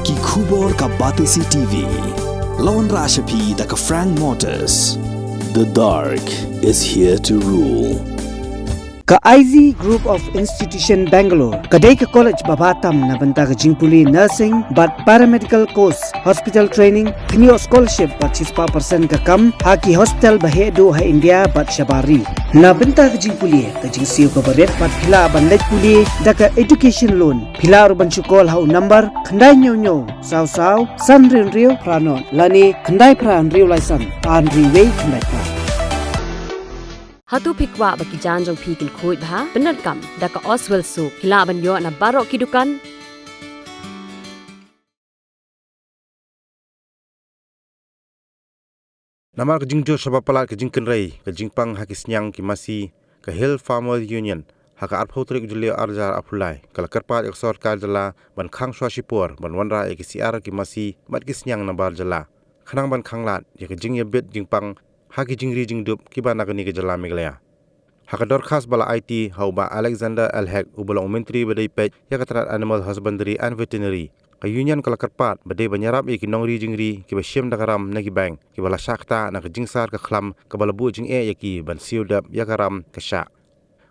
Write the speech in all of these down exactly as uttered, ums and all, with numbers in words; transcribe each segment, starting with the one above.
Ki khubor ka Batesi T V. La wanrah sha phi da ka Frank Motors. The dark is here to rule. Ka I Z Group of Institution Bangalore ka dei ka college ba bha tam na bynta ka jingpule nursing bad paramedical course, hospital training, pynïoh scholarship bad shispah percent ka kam ha ki hospital ba heh duh ha India bad shabar ri. Na bynta ka jingpule, ka jingsiew kaba rit bad phi lah ban leit pule da ka education loan. Phi lah ruh ban shu call ha u number khyndai hynñiew hynñiew saw saw san hynriew hynriew phra nod lane khyndai phra hynriew lai san ar hynriew wei khyndai phra. Hato phi kwah ba ki jaiñ jong phi kin khuid bha? Pyndonkam da ka Oswell Soap. Phi lah ban ïoh na baroh ki dukan. Namar ka jingjur shaba palat ka jingkynrei ka jingpang ha ki sniang ki masi, ka Hill Farmers Union ha ka arphew tarik u Jylliew arhajar arphew lai ka la kyrpad ïa ka sorkar jylla ban khang shuwa shipor ban wanrah ïa ki syiar ki masi bad ki sniang nabar jylla, khnang ban khanglad ïa ka jingïabit jingpang ha ki jingri jingdup kiba na kane ka jylla Meghalaya. Ha ka dorkhas ba la aiti ha u Bah Alexander L Hek uba long u Myntri ba dei peit ïa ka tnat Animal Husbandry and Veterinary, ka Union ka la kyrpad ba dei ban ïarap ïa ki nongri jingri kiba shim da ka ram na ki bank kiba la shah ktah na ka jingsar ka khlam kaba la buh jingeh ïa ki ban siew dep ïa ka ram ka shah.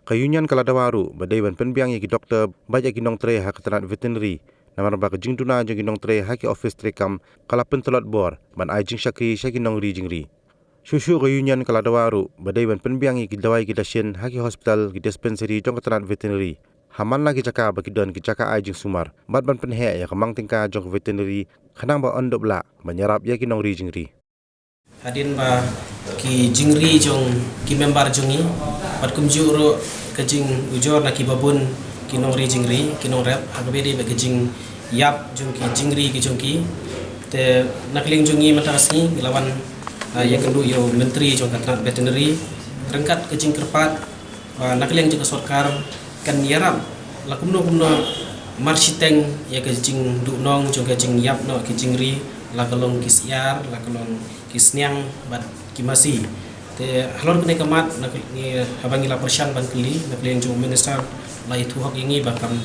Ka Union ka la dawa ruh ba dei ban pynbiang ïa ki doktor bad ïa ki nongtrei ha ka tnat Veterinary, namar ba ka jingduna jong ki nongtrei ha ki ophis treikam ka la pyntlot bor ban ai jingshakri sha ki nongri jingri. Shuh shuh ka Union ka la dawa ruh ba dei ban pynbiang ïa ki dawai ki dashin ha ki hospital, ki dispensary jong ka tnat Veterinary ha man la ki jaka ba ki don ki jaka ai jingsumar bad ban pynheh ïa ka mang tyngka jong ka Veterinary khnang ba yn dup lah ban ïarap ïa ki nongri jingri. Hadien ba ki jingri jong ki member jong ngi bad kumjuh ruh ka jingujor na kiba bun ki nongri jingri, ki nongrep, ha kaba ïadei bad ka jingïap jong ki jingri ki jong ki. Te na ka liang jong ngi mynta ka sngi ngi la wan, ah, ïakynduh ïa u Myntri jong ka tnat Veterinary ryngkat ka jingkyrpad ba na ka liang jong ka sorkar kan ïarap la kumno kumno marshiteng ïa ka jingduhnong jong ka jingïap noh ki jingri, la ka long ki syiar, la ka long ki sniang bad ki masi. Te halor kane ka mat, na ka, ngi, haba ngi la pyrshang ban kylli na ka liang jong u Minister, la ïathuh hok ïa ngi ba kam,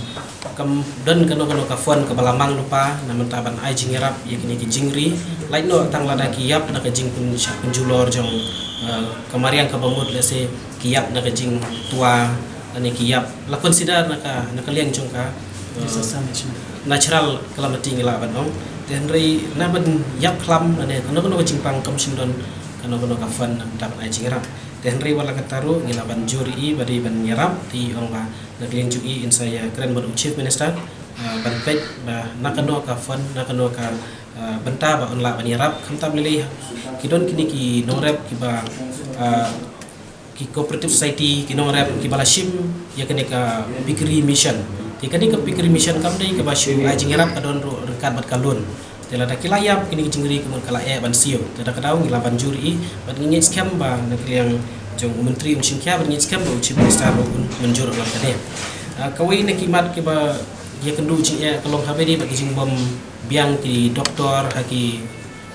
kam don kano kano ka fund kaba la mang lypa na bynta ban ai jingïarap ïa kine ki jingri. Lait noh tang lada ki ïap na ka jingpynshah pynjulor jong, eh, ka mariang kaba mut, lehse ki ïap na ka jingtwa lane ki ïap, la consider na ka, na ka liang jong ka, eh, disaster natural, natural calamity ngi lah ban ong. Te hynrei na ban ïap khlam lane kano kano ka jingpang kam shym don kano kano ka fund na bynta ban ai jingïarap. Te hynrei wat la katta ruh ngi lah ban jur ïa i ba dei ban ïarap, te i ong ba na ka liang jong i in sa ïakren bad u Chief Minister, ah, ban peit ba na kano ka fund, na kano ka, ah, bynta ba yn lah ban ïarap. Khamtam lei lei ki don kine ki nongrep kiba, ah, ki cooperative society, ki nongrep kiba la shim ïa kane ka piggery mission. Te kane ka piggery mission kam dei kaba shu ai jingïarap, ka don ruh ryngkat bad ka loan. Te lada ki la ïap kine ki jingri ka mut ka la eh ban siew. Te da ka daw ngi lah ban jur ïa i bad ngi ngeit skhem ba na ka liang jong u Myntri un shim khia bad ngi ngeit skhem ba u Chief Minister ruh un mynjur ïa kane. Ah, kawei na ki mat kiba ïakynduh jingeh ka long ha kaba ïadei bad ki jingbym biang ki doktor ha ki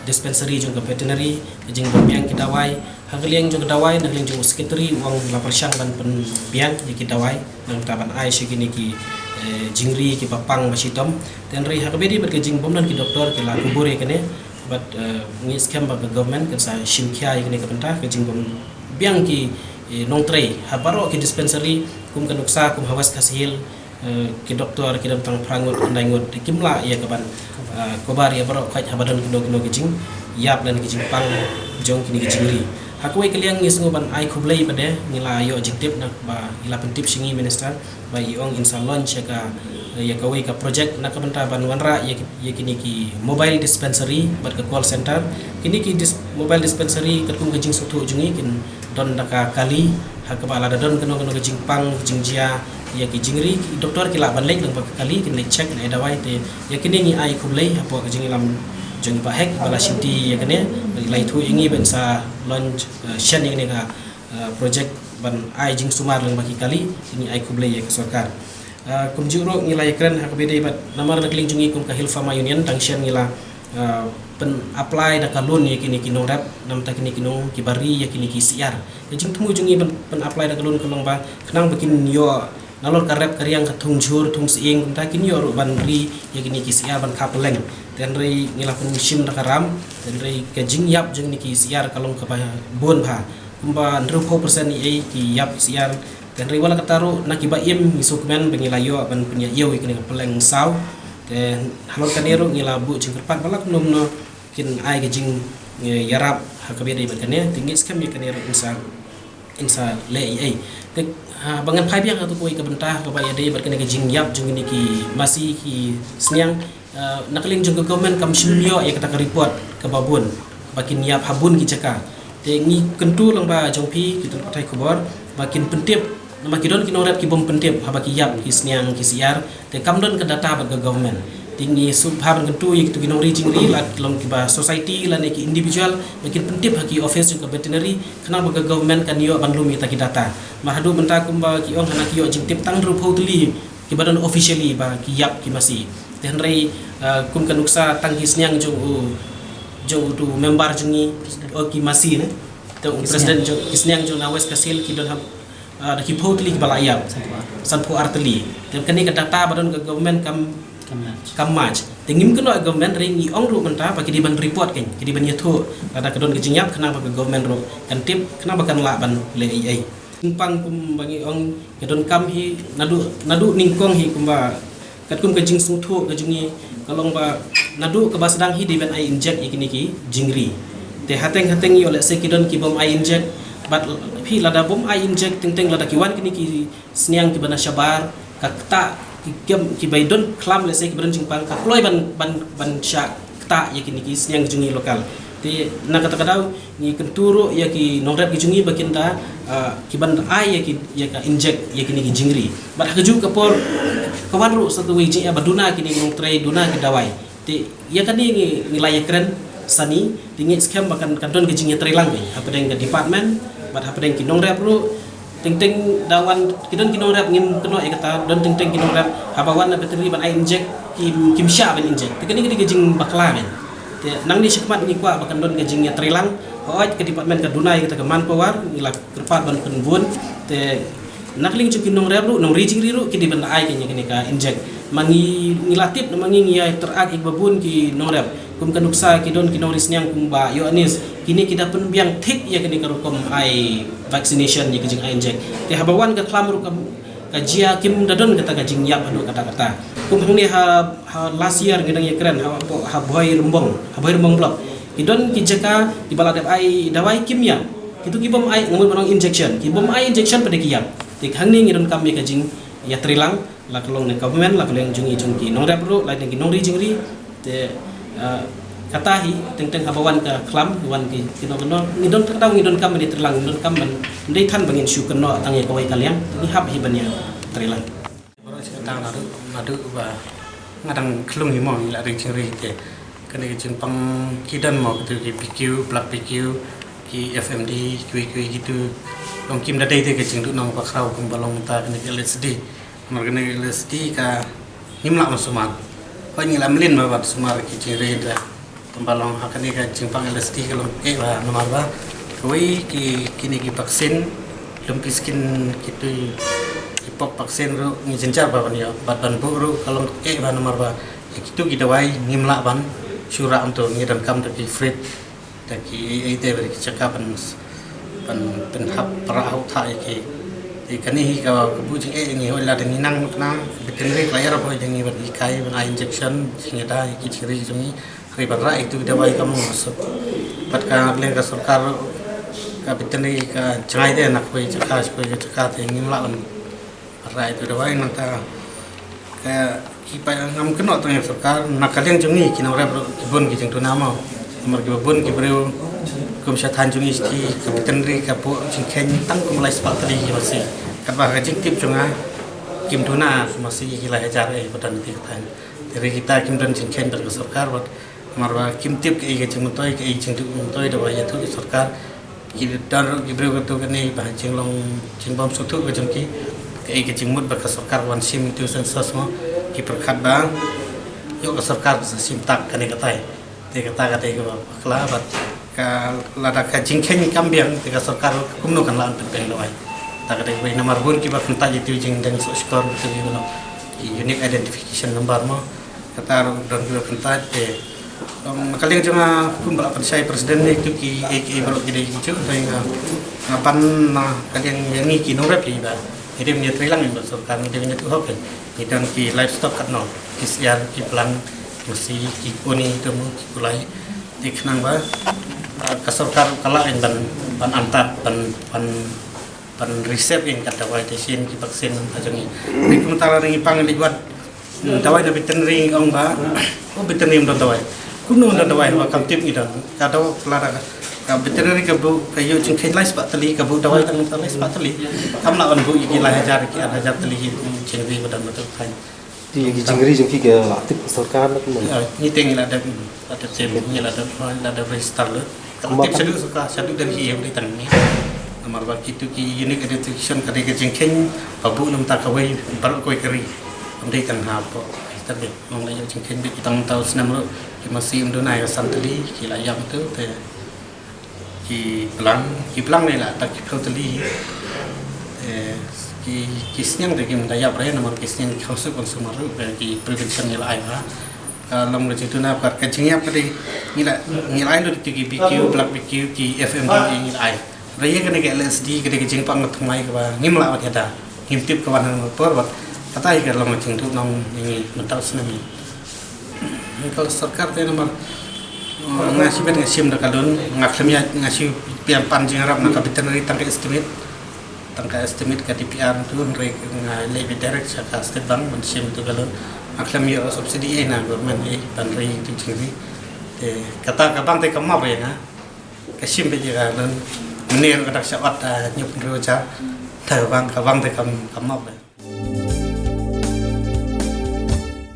dispensary jong ka Veterinary, ka jingbym biang ki dawai. Ha ka liang jong ka dawai, na ka liang jong u Secretary u ong la pyrshang ban pynbiang ïa ki dawai na bynta ban ai sha kine ki, eh, jingri kiba pang ba shitom. Te hynrei ha kaba ïadei bad ka jingbym don ki doktor ki la kubur ïa kane, bad, eh, ngi ngeit skhem ba ka government kan sa shim khia ïa kane ka bynta, ka jingbym biang ki, eh, nongtrei ha baroh ki dispensary, kum ka nuksa kum ha West Khasi Hills, eh, ki doktor ki don tang phra ngut, khyndai ngut, te kim lah ïa ka ban, eh, cover ïa baroh khoit haba don kino kino ki jingïap lane ki jingpang jong kine ki jingri. Ha kawei ka liang ngi sngew ban ai khublei pat de, ngi la ïoh jingtip na ba ngi la pyntip sha ngi Minister ba i ong in sa launch ïa ka, eh, ïa kawei ka project na ka bynta ban wanrah ïa ki, ïa kine ki mobile dispensary bad ka call center. Kine ki dis-, mobile dispensary katkum ka jingsngewthuh jong ngi kin don da ka kali, ha kaba lada don kano kano ka jingpang jingjia ïa ki jingri, ki doktor ki lah ban leit lyngba ka kali, kin leit check, leit ai dawai. Te ïa kine ngi ai khublei hapoh ka jingïalam jong i Bah Hek ba la shimti ïa kane, la ïathuh ïa ngi ban sa launch, eh, shen ïa kane ka, eh, project ban ai jingsumar lyngba ki kali, ngi ai khublei ïa ka sorkar. Ah, kumjuh ruh ngi la ïakren ha kaba ïadei bad namar na ka liang jong ngi kum ka Hill Farmer Union, tang shen ngi la, ah, pyn-apply da ka loan ïa kine ki nongrep, namar kine ki nong kiba ri ïa kine ki syiar. Ka jingthmu jong ngi ban pyn-apply da ka loan ka long ba khnang ba kin ïoh Nalor ka rep ka riang, ka thung jhur, thung sying, kumta kin ïoh ruh ban ri ïa kine ki syiar ban kha pylleng. Te hynrei ngi la pynshim da ka ram, te hynrei ka jingïap jong kine ki syiar ka long kaba bun bha. Kumba hynriewphew percent ïa ki ïap syiar. Te hynrei wat la katta ruh na kiba im ngi sngewkmen ba ngi la ïoh ban pynïaid ïa kane ka pylleng saw. Te halor kane ruh ngi la buh jingkyrpad ba la kumno kumno kin ai ka jing, eh, ïarap ha kaba ïadei bad kane, te ngi skhem ïa kane ruh in sa, in sa leh ei ei. Te, ha, ba ngan phai biang ha tu kawei ka bynta kaba ïadei bad kane ka jingïap jong kine ki masi ki sniang, eh, na ka liang jong ka government kam shym ïoh ïa kata ka report kaba bun ba kin ïap ha bun ki jaka. Te ngi kyntu lang ba jong phi ki don pathai khubor ba kin pyntip, namar ki don ki nongrep ki bym pyntip haba ki ïap ki sniang ki syiar. Te kam don ka data bad ka government. Te ngi sngewbha ban kyntu ïa kitu ki nongri jingri, la long kiba society lane ki individual, ba kin pyntip ha ki office jong ka veterinary, khnang ba ka government kan ïoh ban lum ïa kita ki data. Mar haduh mynta kumba ki ong hana ki ïoh jingtip tang hynriewphew tylli kiba don officially ba ki ïap ki masi. Te hynrei, ah, kum ka nuksa tang ki sniang jong u, jong utu member jong ngi, o ki masi ne. Te u president jong ki sniang jong na West Khasi Hills ki don ha, ah, da ki phew tylli kiba la ïap. Sanphew ar tylli. Te kane ka data ba don ka government kam, kam match. Kam match. Te ngim kynnoh government, hynrei ngi ong ruh mynta ba ki dei ban report kein, ki dei ban ïathuh lada ka don ka jingïap khnang ba ka government ruh kan tip, khnang ba kan lah ban leh ei ei. Jingpang kumba ngi ong, ka donkam hi naduh, naduh nyngkong hi kumba katkum ka jingsngewthuh ka jong ngi ka long ba naduh kaba sdang hi dei ban ai inject ïa kine ki jingri. Te hateng hateng ïoh lehse ki don ki bym ai inject, bad phi lada bym ai inject teng teng lada ki wan kine ki sniang kiba na shabar, ka ktah ki kem kiba don khlam lehse kiba don jingpang ka kloi ban, ban, ban shah ktah ïa kine ki sniang jong ngi local. Te na kata ka daw ngi kyntu ruh ïa ki nongrep ki jong ngi ba kin da, ah, ki ban ai ïa ki, ïa ka inject ïa kine ki jingri. Bad ha kajuh ka por ka wan ruh sa kawei jingeh ba duna kine ki nongtrei, duna ki dawai. Te ïa kane ngi, ngi la ïakren sani, te ngi skhem ba kan, kan don ka jingïatreilang hapdeng ka department bad hapdeng ki nongrep ruh. Teng teng da wan ki don ki nongrep ngim kynnoh ïa kata, don teng teng ki nongrep haba wan na veterinary ban ai inject kim, kim shah ban inject. Te kane ka dei ka jingbakla kan. Te nangne shakhmat ngi kwah ba kan don ka jingïatreilang. Hooid ka department ka duna ïa kata ka manpower, ngi la kyrpad ban pynbun. Te na ka liang jong ki nongrep ruh, nongri jingri ruh ki dei ban ai kane, kane ka inject. Ma ngi, ngi la tip namar ngi, ngi ïa interact ïa kiba bun ki nongrep. Kum ka nuksa ki don ki nongri sniang kumba ïoh anis. Kine ki da pynbiang thik ïa kane ka rukom ai vaccination ïa ka jingai inject. Te haba wan ka khlam ruh ka, ka jia kim da don kata ka jingïap haduh katta katta. Kum hangne ha, ha last year ngi dang ïakren ha, ha Bhoi Rymbong, ha Bhoi Rymbong block. Ki don ki jaka kiba la dep ai dawai kim ïap. Kitu ki bym ai, nga mut ban ong injection. Ki bym ai injection pat ki ïap. Te hangne ngi donkam ïa ka jingïatreilang. La ka long na government, la ka long jong ngi jong ki nongrep ruh, la ki nongri jingri. Te, eh, kata hi teng teng haba wan ka khlam, wan ki kino kino, ngi don kata, ngi donkam ban ïatreilang, ngi donkam ban, ym dei than ba ngin shu kynnoh tang ïa kawei ka liang, ngi hap hi ban ïatreilang. Baroh shi katta naduh, naduh ba nga dang khlung hi mo ngi la ri jingri te. Kane ka jingpang ki don mo kitu ki P Q, block P Q, ki F M D, kiwei kiwei kitu. Long kim da dei te ka jingduhnong bakhraw kumba long mynta kane ka L S D. Namar kane ka L S D ka ngim lah ban sumar. Ko ngi la mlien ba ban sumar ki jingri da. Tang ba long ha kane ka jingpang L S D ka long eh ba namar ba kawei ki, kine ki vaccine, lumpy skin kitu, ki pox vaccine ruh ngi jynjar ba ban ïoh, bad ban buh ruh ka long eh ba namar ba kitu ki dawai ngim lah ban shu rah, ngi donkam da ki fridge. Da ki ei ei te ba ki jaka ban, ban pynhap para hau tha ïa ki. Te kane hi ka, ka buh jingeh ngi hoi la dang ngi nang khnang veterinary ka la ïarap hoi dang ngi ban hikai ban ai injection jingeh da ïa ki jingri jong ngi. Hynrei ban rah ïa kitu ki dawai kam long suk. Bad ka liang ka sorkar, ka veterinary ka jngai te na kawei jaka sha kawei jaka te ngim lah ban rah ïa kitu ki dawai nangta ka ki paidbah ngam kynnoh tang ïa sorkar, na ka liang jong ngi ki nongrep ruh ki bun ki jingduna mo. Namar kiba bun ki briew kum sha thaiñ jong ngi sha ka veterinary ka buh jingkheiñ tang kum lai spah tylli ki masi. Katba ka jingtip jong nga kim duna masi ki lai hajar eh ba don te ka thaiñ. Te hynrei kita kim don jingkheiñ bad ka sorkar bad namar ba kim tip kaei ka jingmyntoi, kaei ka jingduh myntoi da ba ïathuh ïa sorkar. Ki don ruh ki briew katu kane ba jinglong jingbym sngewthuh ka jong ki. Kaei ka jingmut ba ka sorkar wan shim tu census mo, ki pyrkhat ba ïoh ka sorkar ka sa shim tak kane katai. Te kata ka dei kaba bakla bad ka lada ka jingkheiñ kam biang te ka sorkar kumno kan lah ban pynpeng dawai. Ta ka dei wei namar bun kiba kyntait ïa tu jingdeng soh shkor tu ki ba long ki unique identification number mo. Kata ruh don kiba kyntait te. Ong ka liang jong nga kum ba la pynshai president ne tu ki A K A baroh ki dei ki ju dei nga nga ban na ka liang ïa ngi ki nongrep ïa ba. Ngi dei ngi try lang ïa ba sorkar ngi dei ngi tu hok ngi don ki livestock katno ki siar ki plang masi ki puni tu mo ki kulai. Te khnang ba ka sorkar ka lah ban ban antat ban ban ban reserve ïa ka dawai te sien ki vaccine ka jong ngi. Ni kumta la ngi pang li wat dawai na veterinary ong ba u veterinary ym don dawai. Kumno ym don dawai ba kam tip ngi don ka daw la da ka veterinary ka bu ka yu jingkheiñ lai spah tylli ka bu dawai tang lai spah tylli. Kam lah ban bu ïa ki lai hajar ki ar hajar tylli ki jingri ba don ba tu thaiñ. Ti ki jingri jong ki ka la tip sorkar na kumno. Ngi te ngi la dep la dep tem ngi la dep la dep register lut. Ka la tip shaduh sorkar shaduh Delhi ïa u dei tang ngi. Namar ba kitu ki unique identification ka dei ka jingkheiñ ba buh na mynta kawei baroh kawei ka ri. Ym dei tang ha pdeng register dei. Ong la ïoh jingkheiñ beit ki tang mynta u snem ruh ki masi ym duna ïa ka san tylli ki la ïap tu te. Ki plang ki plang ne la tak ki phew tylli. Ki ki sniang de kim da ïap re namar ki sniang ki khawsu consumer ruh ki prevention ngi la ai ba ka long ka jingtuna ka ka jingïap ka de ngi la ngi la ai lut ki B Q black B Q ki F M D ngi la ai. Re ye ka ne ka L S D ka de ka jingpang ka thymmai ka ba ngim la wat ïada ngim tip ka wan hang por wat kata hi ka long ka jingtu nong ngi mynta u snem. Ka sorkar te namar nga shibet nga shim da ka loan nga khlem ïa nga shi pian pan jing rap na ka veterinary tang ka estimate tang ka estimate ka D P R tu hynrei nga leh beit direct sha ka State Bank ban shim tu ka loan nga khlem ïoh subsidy ei na government ei ban rei tu jingri te kata ka bank te ka map ïa nga ka shim beit ïa ka loan mynne ka dak sha ot hynñiew phew hynriew hajar ta ka bank ka bank te ka map ïa